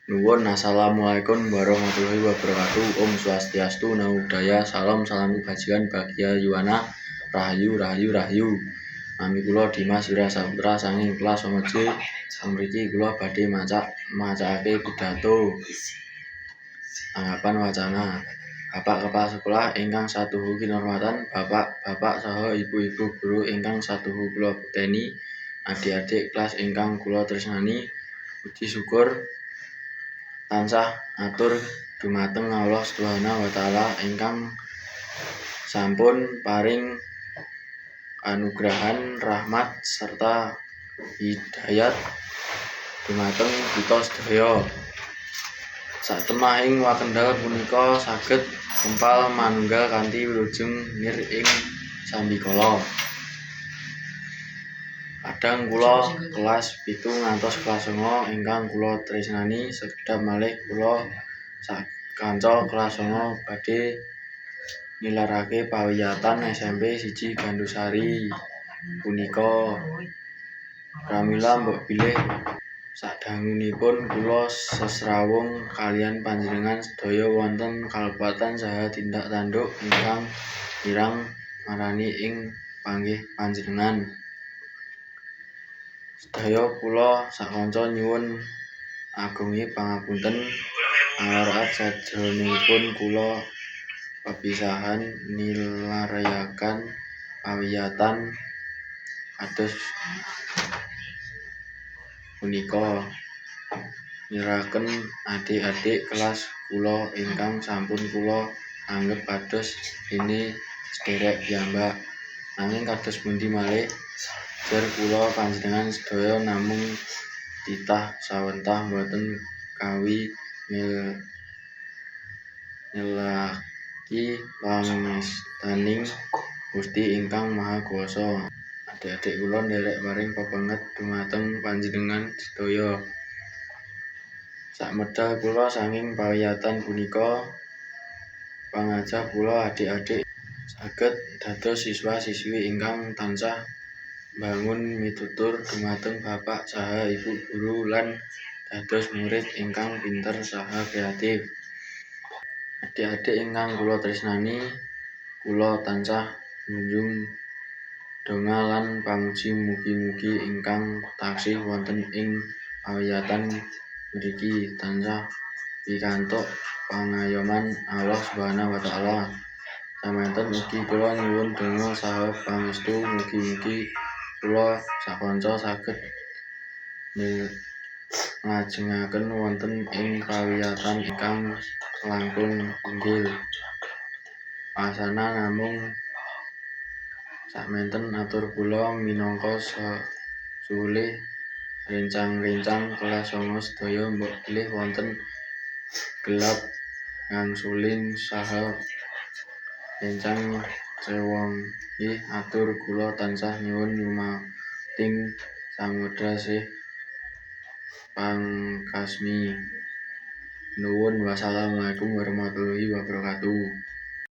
Nuwun assalamualaikum warahmatullahi wabarakatuh. Om Swastiastu, Namo Buddhaya, salam salam kebajikan bahagia yuwana, rahayu rahayu rahayu. Nami kula Dimas Wira Saputra saking kelas 9J. Mriki kula badhe macakake pidato tanggapan wacana. Bapak Kepala Sekolah ingkang satuhu kinurmatan, bapak-bapak saha ibu-ibu guru ingkang satuhu kula bekteni, adik-adik kelas ingkang kula tresnani, puji syukur tansah atur dumateng Allah Subhanahu wa taala ingkang sampun paring kanugrahan rahmat serta hidayat dumateng kita sedaya. Satemahing wakendal punika saged kempal manunggal kanthi wilujeng nir ing sambikala. Kadang kula kelas 7 ngantos kelas 9 ingkang kula tresnani, sekedhap malih kula sakanca kelas 9 badhe nilarake pawiyatan SMP 1 Gandusari punika. Pramila mbok bilih sadangunipun kula sesrawung kaliyan panjenengan sedaya wonten kalepatan saha tindak tanduk ingkang kirang marani ing panggih panjenengan sedaya. Kula sakanca nyuwun agungi pangapunten awrat sajroning kula pepisahan nilarayaken pawiyatan kados punika. Nilaraken adik-adik kelas kula ingkang sampun kula anggep kados dene sedherek piyambak. Nanging kados pundi malih, jer kula panjenengan sedaya namung titah sawentah, boten kawi nyelaki pangestaning Gusti ingkang Maha Kuwasa. Adik-adik kula nderek paring pepenget dumateng panjenengan sedaya. Samedal kula saking pawiyatan punika, pangajap kula adik-adik saged dados siswa-siswi ingkang tansah mbangun mitutur dumateng bapak saha ibu guru lan dados murid ingkang pinter saha kreatif. Adik-adik ingkang kula tresnani, kula tansah njunjung donga lan pamuji mugi-mugi ingkang taksih wonten ing pawiyatan mriki tansah pikantuk pangayoman Allah Subhanahu wa taala. Samanten ugi kula nyuwun donga saha pangestu mugi-mugi kula sakanca saged nglajengaken wonten ing pawiyatan ingkang langkung inggil. Wasana namung sakmenten atur kula minangka sesulih rencang-rencang kelas 9 sedaya, mbok bilih wonten gelap ngangsuling saha rencang sewangih atur kula tansah nyuwun lumauting samudra sih pangkasmi. Nuwun wassalamualaikum warahmatullahi wabarakatuh.